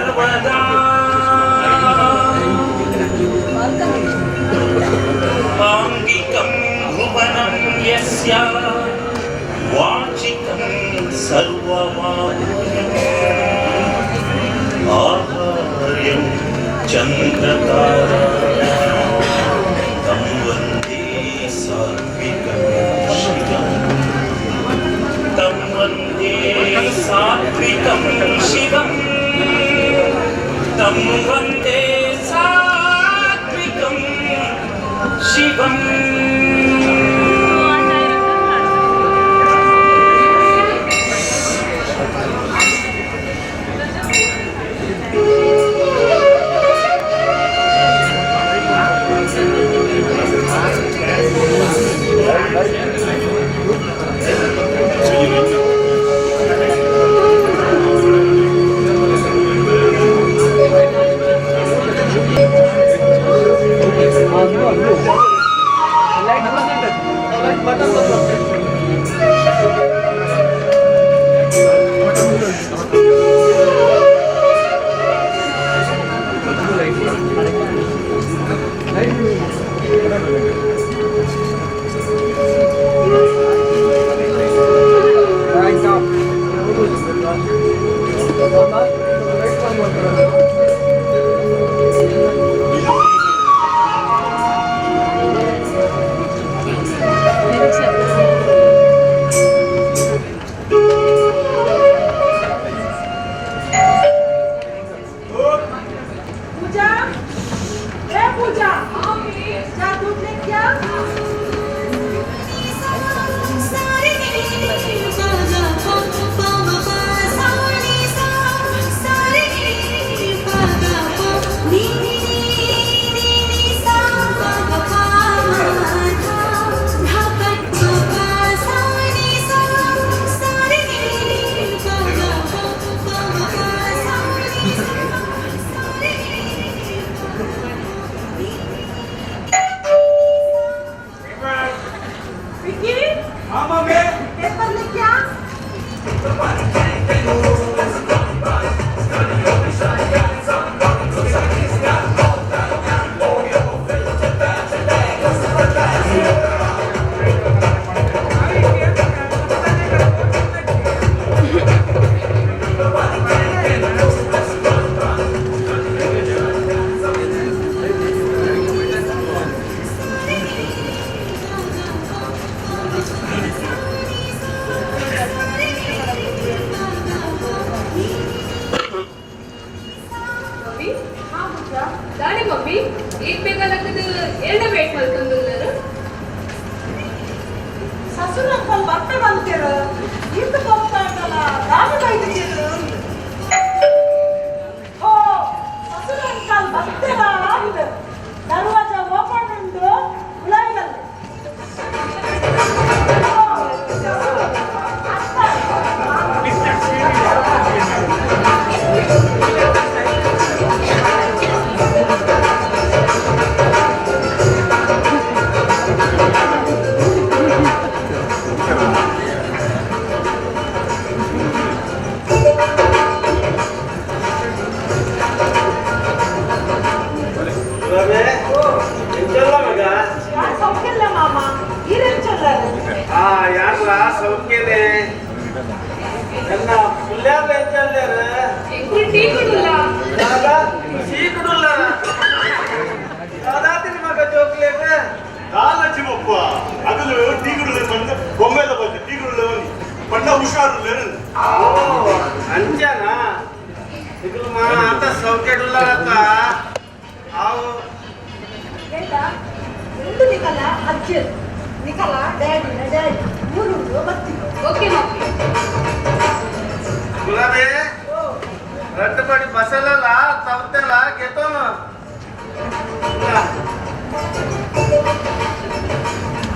ಸರ್ವದಾ. ಆಂಗಿಕಂ ಭುವನಂ ಯಸ್ಯ ವಾಚಿಕಂ ಸರ್ವವಾಂಗ್ಮಯಂ ಆಹಾರ್ಯಂ ಚಂದ್ರತಾರಾ तं वन्दे सात्विकं शिवम्, तं वन्दे सात्विकं शिवम्, तं वन्दे सात्विकं शिवम्. पूजा, ए पूजा, जा दूध लेके आ. सारे गा गा पा प प सा नी सा, सारे पा गा प नी नी नी नी सा प प प म धा धा प प प सा नी सा, सारे प गा प प म प सा नी सा, सारे नी. विकी, हाँ मम्मी. पेपर लेके आ. ಮಮ್ಮಿ. ಹಾ ಪೂಜಾ. ದಾನೆ ಮಮ್ಮಿ, ಈತ್ ಬೇಗ ಲಕ್ಕದು ಏರ್ನ ವೇಟ್ ಮಲ್ತೊಂದುಲ್ಲೆರ್? ಸಸುರ ಅಂಕಲ್ ಬರ್ಪೆ ಬಂತೇರು, ಈತ್ ಪೊತ್ತಾಂಡಲ ದಾನೆ ಬೈದಿದ್ದೀರು. ಓ, ಸಸುರ ಅಂಕಲ್ ಬರ್ತೇರಾ ಅಂದ್. ದರ್ವಾಜ ಓಪನ್ ಉಂಡು, ಉಳಾಯಿನಲ್ಲಿ. ಓ, ಸಸುರ, ಅತ್ತ. ರವೆ, ಎಂಚಲ್ಲ ಮಗ? ಯಾನ್ ಸೌಖ್ಯಲ್ಲ ಮಾಮ, ಈರೆಂಚೊಲ್ಲರು? ಆ ಯಾರ್ಲ ಸೌಖ್ಯನೆ. ಎನ್ನ ಪುಲ್ಯಾರ್ಲ ಎಂಚಲ್ಲೇರು? ಎಂಕುಲು ಟೀ ಕುಡುಲ್ಲ. ದಾದಾ ಸೀಕುಡುಲ್ಲ? ದಾದಾತಿನ ಮಗ ಜೋಕ್ಲೇಗ? ದಾಲಚಿಮಪ್ಪ, ಅಗಲು ಟೀಗುಡುಲೆ ಪಂಡ ಬೊಂಬೆದ ಬಂದು ಟೀಗುಡುಲೆ ಬನ್ನಿ ಪಂಡ ಹುಷಾರು. ಓ, ಅಂಚನಾ? ಇಗುಲು ಮಾ ಆತ ಸೌಖ್ಯಡುಲ್ಲರತ್ತ ಆವು. ಬೇಟಾ, ಉಂಡು ನಿಕಲ ಅಜ್ಜಿ, ನಿಕಲ ಡ್ಯಾಡಿ ಡ್ಯಾಡಿ ಊರು ಬರ್ತೀವಿ. Okay mummy. ಗುಲಾಬಿ. ಓ. ರಡ್ಡು ಪಡಿ ಬಸಲಲ್ಲ ತವತೆಲ್ಲ ಗೆತೋನು.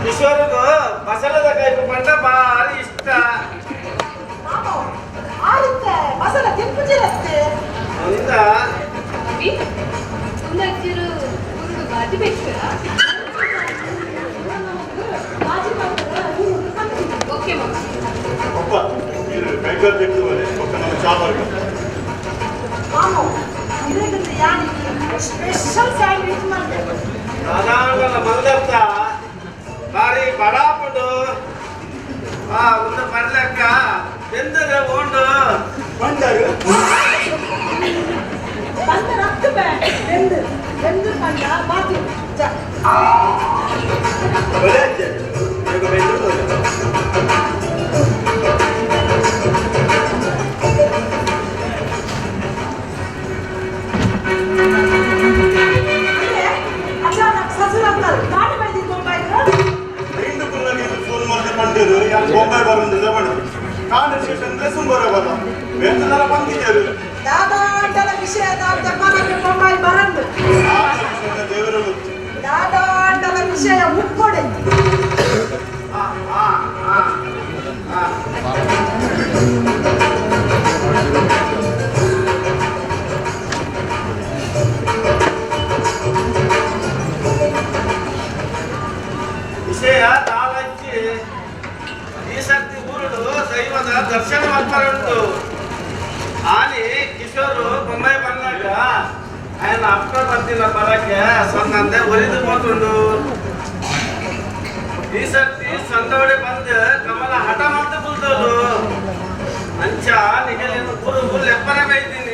ಕಿಶೋರ್ಗು ಬಸಲದ ಕೈಪು ಪಂಡ ಭಾರಿ ಇಷ್ಟ. ಮಾಮ, ಆರುತ್ತೆ ಮಸಾಲ ತಿನ್ಪುಜಿರತ್ತೆ. ಅಂದ. ಮಮ್ಮಿ, ಒಂದು ಅಜ್ಜಿರು ಊರುಡು ಬಾಜಿ ಬೇಕ್ತೀರಾ? ಬಾಜಿ ಮಾಡ್ತಾರೆ, ಊರು ಬರ್ತೀವಿ. Okay mummy. ಪಪ್ಪ, ನೀರು ಕೈಕಾಲು ತೆಗೆದು ಬರೆ ಪಕ್ಕ ನಮ್ಮ ಚಾ ಬರ್ಗ. ಮಾಮ. ಸ್ಪೆಷಲ್ ಸ್ಯಾಂಡ್ವಿಚ್ ಮಲ್ತೆ. ಸಾಧಾರಣ ಮಂದರ್ತ ಬಾರಿ ಬಡಾಪುಂಡು. ಆ ಒಂದು ಪರ್ಲಕ್ಕ ಬೆಂದದ ಓಂಡು. ಬಂದರು. ಬಂದ ರಕ್ತ ಬೇ ಬೆಂದು ಬೆಂದು ಪಂಡ ಬಾತಿ ಜ. ಒಳ್ಳೆ ಅಜ್ಜಿ. ಇವಾಗ ಬೆಂದು ಹೋದ. ಅಂದ್ರೆ ಅಚಾನಕ್ ಸಸುರ ಅಂತಾರೆ ದಾಟಿ ಬೈದಿದ್ದು ಬೊಂಬಾಯಿಗೆ. ಐದು ಕುಲ್ಲಗೆ ಫೋನ್ ಮಾಡಿದ ಪಂಡರು ಯಾರು ಬೊಂಬೈ ಬರಂದಿಲ್ಲ ಪಂಡರು ಕಾನ್ವರ್ಸೇಷನ್ ಸುಂಬರ ಬಲ್ಲ ವೇತನರ ಬಂದಿದ್ದರು. ದಾದಾಂಡಲ ವಿಷಯ ದಾದ ಮನಕ್ಕೆ ಬೊಂಬಾಯಿ ಬರಂದು. ದೇವರು ಗೊತ್ತು. ದಾದಾಂಡಲ ವಿಷಯ ಉಟ್ಕೊಡೆ. ಆ ಆ ಆ ಆ. ವಿಷಯ ತಾಳಚ್ಚಿ ಈ ಸರ್ತಿ ಊರುಡು ದೈವದ ದರ್ಶನ ಮಾಡ್ತಾರುಂಟು. ಆನಿ ಕಿಶೋರು ಬೊಂಬೈ ಬಂದಾಗ ఆయన ಅಪ್ಪ ಬಂದಿಲ್ಲ ಬರಕ್ಕೆ ಸೊನ್ನಂದೆ ಒರಿದು ಹೋತುಂಡು. ಈ ಸರ್ತಿ ಸಂದೋಡೆ ಬಂದು ಕಮಲ ಹಠ ಮಾಡ್ತು ಕುಲ್ತೋಲು. ಅಂಚ ನಿಗಲಿನ ಊರು ಲೆಪ್ಪರ ಬೈತೀನಿ.